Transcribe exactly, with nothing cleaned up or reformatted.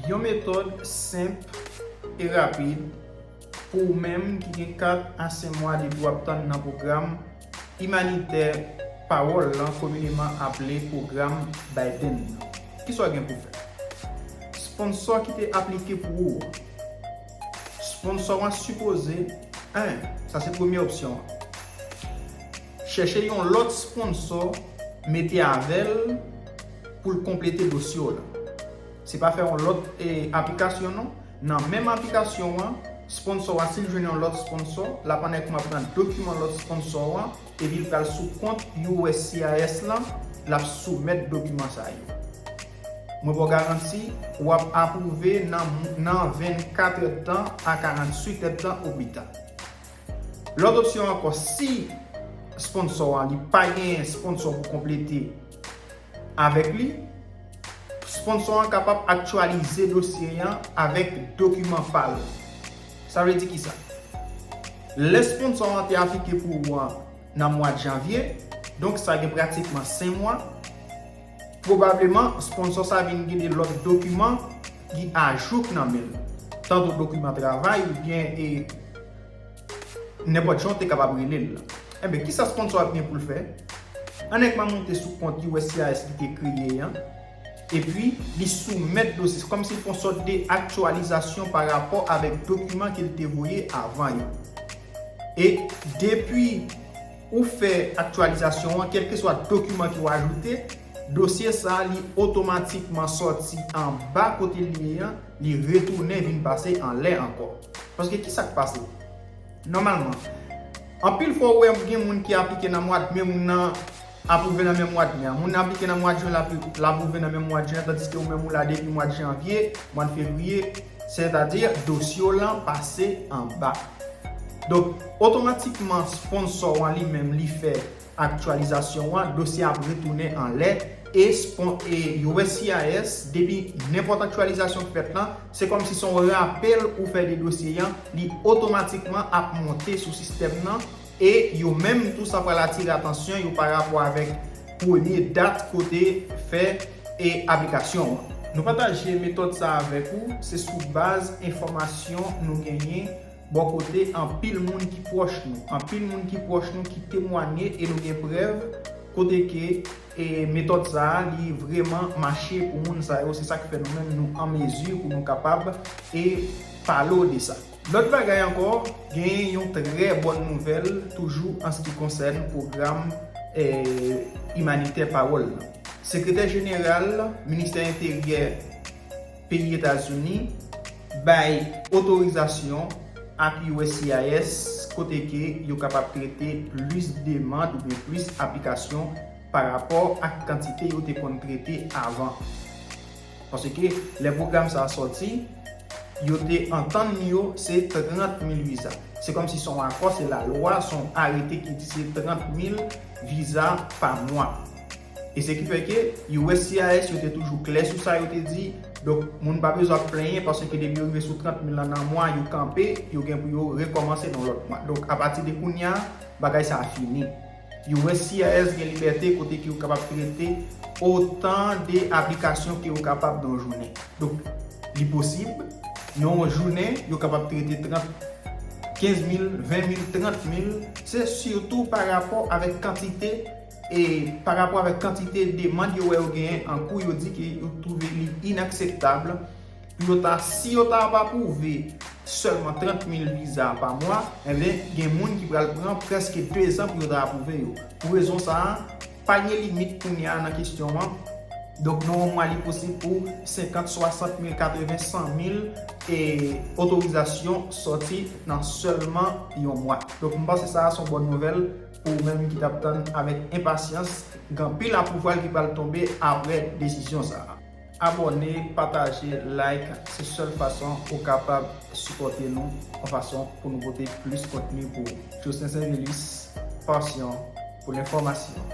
Yon metòd senp e rapid pou ou menm ki gen kat a senk mwa depi w ap tann nan pwogram imanitè Pawòl lan, komineman aple pwogram Biden nan. Kisa w gen pou fè? Sponsò ki te aplike pou ou an. Sponsò an sipoze, en, sa se premye opsyon an. Chèche yon lòt sponsò, mete avè l pou l konplete dosye w lan. Se pa fè yon lòt, e, aplikasyon non. Nan menm aplikasyon an, sponsò a, si l jwenn yon lòt sponsò, l ap annik pran dokiman lòt sponsò an, epi l pral sou kont U S C I S lan, l ap soumèt dokiman sa yo. Mwen ba w garanti, w ap apwouve nan, nan vennkat èdtan a karanntuit èdtan o pita. Lòt opsyon ankò, si sponsò an, li pa gen sponsò pou konplete avèk li, sponsò an kapab aktyalize dosye an avèk dokiman pa l. Sa vle di kisa? Lè sponsò an te aplike pou ou an nan mwa janvye, donk sa gen pratikman senk mwa, pwobableman sponsò sa vin gen de lòt dokiman ki ajoute nan men l, tankou dokiman travay oubyen, e, nenpòt jan w te kapab rele l lan. Enben, kisa sponsò a gen pou l fè? Annik monte sou kont U S C I S li te kreye an, epi li soumèt dosye. Se kòmsi l fè yon sòt de aktyalizasyon pa rapò avèk dokiman ke l te voye avan yo. E depi ou fè aktyalizasyon an, kèlkeswa dokiman ke w ajoute, dosye sa a, li otomatikman sòti anba kote l ye an, li retounen vin pase anlè ankò. Paske kisa k pase? Nòmalman, anpil fwa ou wè gen moun ki aplike nan mwa d me, moun nan apwouve nan menm mwa d me a. Moun nan aplike nan mwa d jen, l ap-, l apwouve nan menm mwa d jen an, tandiske ou menm ou la depi mwa d janvye, mwa d fevriye, sètadi dosye w lan pase anba. Donk, otomatikman, sponsò w an li menm, li fè aktyalizasyon an, dosye a ap retounen anlè, e spon-, e U S C I S, depi nenpòt aktyalizasyon k fèt lan, se kòmsi se yon rapèl ou fè de dosye an, li otomatikman ap monte sou sistèm nan, e yo menm tou sa pral atire atansyon yo pa rapò avèk premye dat kote fè e aplikasyon an. Nou pataje metòd sa avèk ou, se sou baz enfòmasyon nou genyen bò kote anpil moun ki pwòch nou. Anpil moun ki pwòch nou ki temwanye e nou gen prèv kote ke, e, metòd sa a, li vrèman mache pou moun sa yo. Se sa k fè nou menm nou an mezi pou nou kapab e pale w de sa. Lòt bagay ankò, gen yon trè bòn nouvèl toujou an se ki konsène pwogram, e, imanitè Pawòl lan. Sekretè jeneral Ministè Enteryè peyi Etazini bay otorizasyon ak U S C I S kote ke yo kapab trete plis demann oubyen plis aplikasyon pa rapò ak kantite yo te konn trete avan. Paske lè pwogram sa a sòti, yo te antann yo se trant mil viza. Se kòmsi se yon akò, se lalwa, se yon arete ki di se trant mil viza pa mwa. E se ki fè ke U S C I S yo te toujou klè sou sa yo te di. Donk, moun pa bezwen ap plenyen paske depi yo rive sou trant mil lan nan mwa, yo kanpe, yo gen pou yo rekòmanse nan lòt mwa. Donk, apati de kounye a, bagay sa a fini. U S C I S gen libète kote ke yo kapab trete otan de aplikasyon ke yo kapab nan yon jounen. Donk, li posib, nan yon jounen, yo kapab trete trant, kenz mil, ven mil, trant mil, se sitou pa rapò avèk kantite, e pa rapò avèk kantite demann yo wè yo genyen an kou, yo di ke yo twouve li inakseptab pou yo ta, si yo ta ap apwouve sèlman trant mil viza pa mwa, enben, gen moun ki pral pran prèske de zan pou yo ta apwouve yo. Pou rezon sa a, pa gen limit kounye a nan kesyon an. Donk, nan yon mwa, li posib pou senkant, swasant mil, katreven, san mil, e, otorizasyon sòti nan sèlman yon mwa. Donk, m panse sa a se yon bòn nouvèl pou ou menm ki t ap tann avèk enpasyans. Gen anpil apwouval ki pral tonbe apre desizyon sa a. Abòne, pataje, like, se sèl fason ou kapab sipòte nou yon fason pou nou pote plis kontni pou ou. Jocelyn Saint-Vélis, pasyon pou lenfòmasyon.